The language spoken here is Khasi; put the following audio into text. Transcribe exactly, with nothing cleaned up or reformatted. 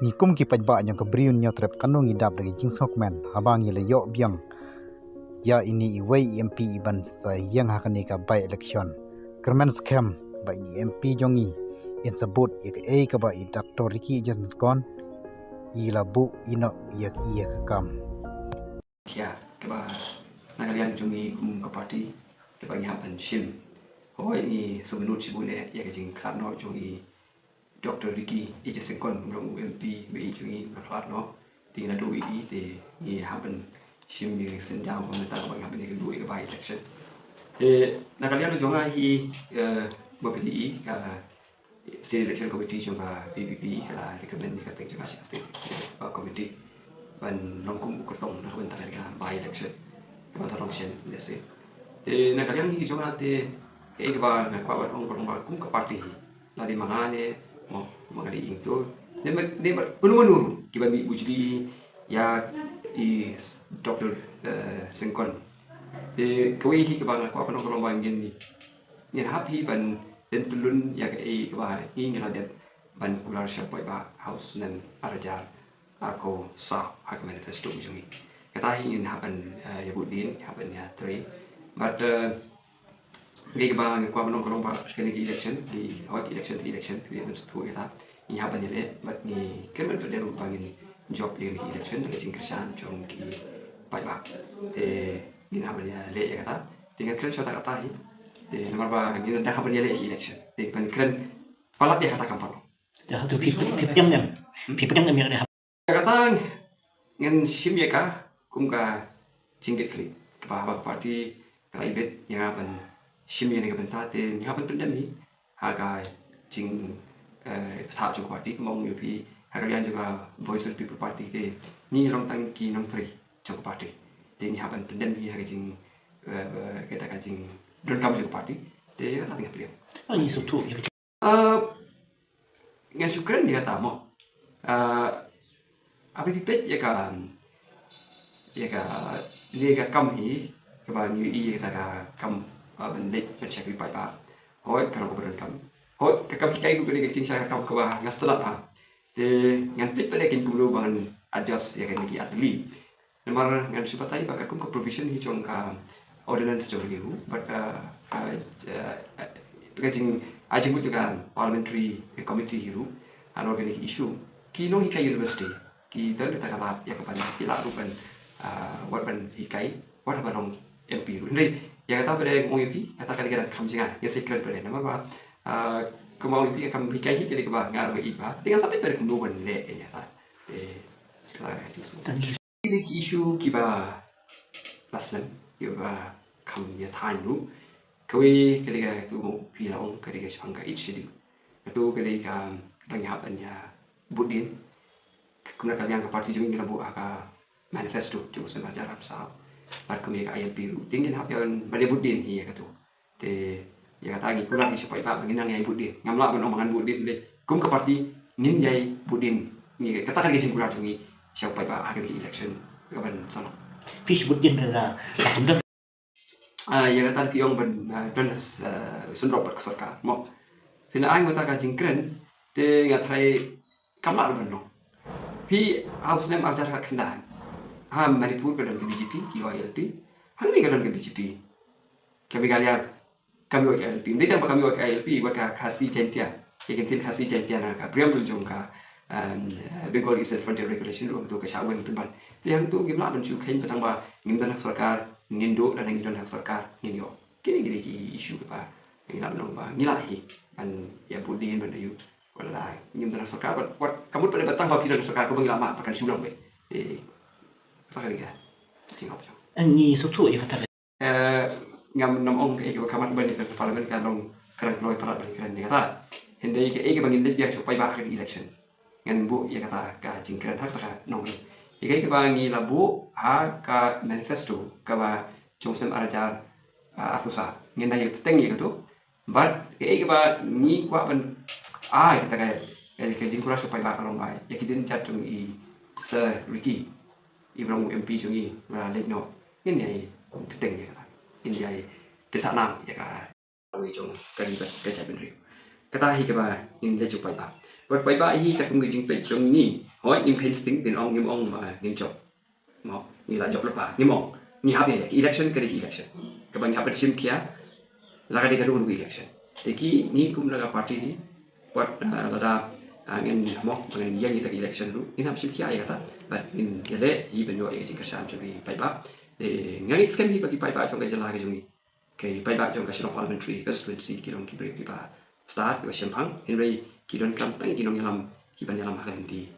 Ngi kum ki paidbah jong ka Bri u Hynñiewtrep, kano ngi dap da ki jingsngewkmen haba ngi la ïoh biang ïa ine iwei i M P i ban sa ïeng ha kane ka by election. Kyrmen skhem ba ine i M P jong ngi in sa bud ïa kaei kaba i Doctor Ricky J Syngkon i la buh ïa ka kam. Khia kaba na ka liang jong ngi kum ka party kaba ngi hap ban shim. Hooid, ngi sngewbha shibun eh ïa ka jingkhlad noh jong i Doctor Ricky J Syngkon, u long u M P ba i jong ngi u la khlad noh. Te ngi naduh ïa i te ngi hap ban shim ïa ka synjam ba mynta kaba ngi hap ban ïakynduh ïa ka by election. Te na ka liang jong nga hi, eh, ba phi i ka State Election Committee jong ka V P P ka la recommend ïa ka teng jong ka sha State Committee ban long kum u kyrtong na ka bynta ka by election ka ban sa long shen, let's say. Te na ka liang hi jong nga te kaei kaba nga kwah ban ong ka long ba kum ka party hi, la dei ma nga ne mo ma nga dei ing to ne ma ne ma unu unu kiba mih bujli ïa i Doctor, eh, Syngkon. Te kawei hi kaba nga kwah ban ong ka long ba ngin ngin hap hi ban pyntylun ïa kaei kaba ngi ngi la dep ban kular sha paidbah ha u snem ar hajar arphew saw ha ka manifesto jong ngi. Kata hi ngin hap ban, eh, ïa bud dien, hap ban ïa trei. But, eh, kaei kaba ngi kwah ban ong ka long ba kane ka election, ki, oh, ki election, ki election, ki election tu kata ngi hap ban ïaleh, but ngi kyrmen pat de ruh ba ngin jop ïa kane ka election da ka jingkyrshan jong ki paidbah. Te ngin hap ban ïaleh ïa kata. Te ngan kren shata kata hi. Te namar ba ngin da hap ban ïaleh ïa ki election. Te ban kren palat ïa kata kam pat. Te hato phi phi pdiang em? Phi pdiang em ïa kane? Kata ngan shim ïa ka kum ka jingkitkhlieh kaba haba ka party ka la ibit ïa nga ban shim ïa kane ka bynta te nga ban pyndem hi ha ka jing, eh, bthah jong ka party, kumba ong ïa phi ha ka liang jong ka Voice of the People Party te ngi long tang ki nongtrei jong ka party. Te ngi hap ban pyndem hi ha ka jing, eh, kata ka jingdonkam jong ka party. Te kata te nga pdiang. Ani sngewthuh ïa ka Ah, ngan shu kren ïa kata mo. Ah, haba phi peit ïa ka, ïa ka, ïa ka kam hi kaba ngi ïohi ïa kata ka kam, ah, ban leit ban shakri paidbah. Hooid, ka long kaba donkam. Hooid, ka kam hikai ruh ka dei ka jingshakri kam kaba nga sngewtynnat bha. Te ngan peit pat ïa ka kumno ba ngan adjust ïa kane ki artylli. Namar ngan shu batai ba katkum ka provision hi jong ka ordinance jong ka U, bad, uh, ka, uh, ka jing, ka jingmut jong ka parliamentary committee hi ruh halor kane ka issue. Ki nonghikai university ki don kata ka lad ïa ka ban, ki lah ruh ban, uh, wat ban hikai wat haba long M P ruh. Hynrei ïa kata pat de nga ong ïa phi, kata ka dei ka kam jong nga, ngan sa kren pat de namar ba, uh, kumba ong ïa phi, ka kam hikai hi ka dei kaba nga ruh nga ïeit bha. Te ngan sa peit pat de kumno ban leh ïa kata. Te kata ka dei ka jingsngew. Thank you. Ki dei ki issue kiba la snem, kiba kham ïa thaiñ ruh. Kawei ka dei katu phi la ong ka dei ka shaphang ka Eighth Schedule. Katu ka dei ka, kaba ngi hap ban ïa bud dien. Kumba ka liang ka party jong ngi ngi la buh ha ka manifesto jong u snem ar hajar arphew saw. Bad kum ïa ka I L P ruh. Te ngin hap ïa ban ïa bud dien hi ïa katu. Te ïa kata ngi kular hi sha paidbah ba ngin nang ïa bud dien. Ngam lah ban ong ba ngan bud dien lei. Kum ka party ngin ïa bud dien. Ngi kata ka dei ka jingkular jong ngi sha paidbah ha ka election kaban sa long. Phi shu bud dien da la kum da. Ah, ïa kata phi ong ban, ah, don, ah, syndon bad ka sorkar. Mo. Phi na ai mo kata ka jingkren te nga tharai kam lah ruh ban long. Phi ha u snem ar hajar khatkhyndai ha Manipur ka don ka B J P, ki ïoh I L P. Hangne ka don ka B J P. Ka Meghalaya kam ïoh I L P. Ym dei tang ba kam ïoh I L P, wat ka Khasi Jaintia, ka ktien Khasi Jaintia na ka preamble jong ka, um, Bengal Eastern Frontier Regulation ruh hangto ka shah weng pynban. Te hangto ngim lah ban shu kheiñ ba tang ba ngim don ha ka sorkar ngin duh, lada ngi don ha ka sorkar ngin ïoh. Kine ki dei ki issue kiba ngi lah ban ong ba ngi lah hi ban ïa bud dien ban ïa u. Wat la ngim don ha ka sorkar, wat, wat ka mut pat de ba tang ba phi don ha ka sorkar kumba ngi la mad ba kan shu long beit. Te kata ka dei ka jingop jong. Ngi sngewthuh ïa kata. Eh, ngam, ngam ong kaei kaba kham mat ban ïa ka parliament ka long kren kloi palat ban kren ïa kata. Hynrei kaei kaba ngin leit biang sha u paidbah ha ka election, ngan buh ïa kata ka jingkren ha kata ka nongrim. Ïa kaei kaba ngi la buh ha ka manifesto kaba jong u snem ar hajar, ah, arphew saw, ngin da ïa bteng ïa katu. Bad kaei kaba ngi kwah ban ai kata ka, ka, ka jingkular sha u paidbah ka long ba ïa ki dienjat jong i Sir Ricky, iba long u M P jong ngi ba la leit noh, ngin ïa bteng ïa kata. Ngin ïa pynsah nam ïa ka lawei jong ka ri bad ka jaitbynriew. Kata hi kaba ngin leit sha u paidbah. Bad paidbah hi katkum ka jingpeit jong ngi, hooid ngim kheiñ sting, ngin ong, ngim ong ba ngin jop. Mo, ngi la jop lypa, ngim ong. Ngi hap ïaleh, ka election ka dei ka election. Kaba ngi hap ban shim khia la ka dei ka ruh ka election. Te ki ngi kum la ka party hi, wat, ah, lada, ah, ngin, mo, ba ngin ïeng ïa ka election ruh, ngin hap shim khia ïa kata. Bad ngin ïaleh hi ban ïoh ïa ka jingkyrshan jong ki paidbah. Te nga ngeit skhem hi ba ki paidbah jong ka jylla ka jong ngi, ki paidbah jong ka Shillong Parliamentary Constituency ki long ki briew kiba stad, kiba shemphang, hynrei ki donkam tang ki nongïalam kiban ïalam ha ka lynti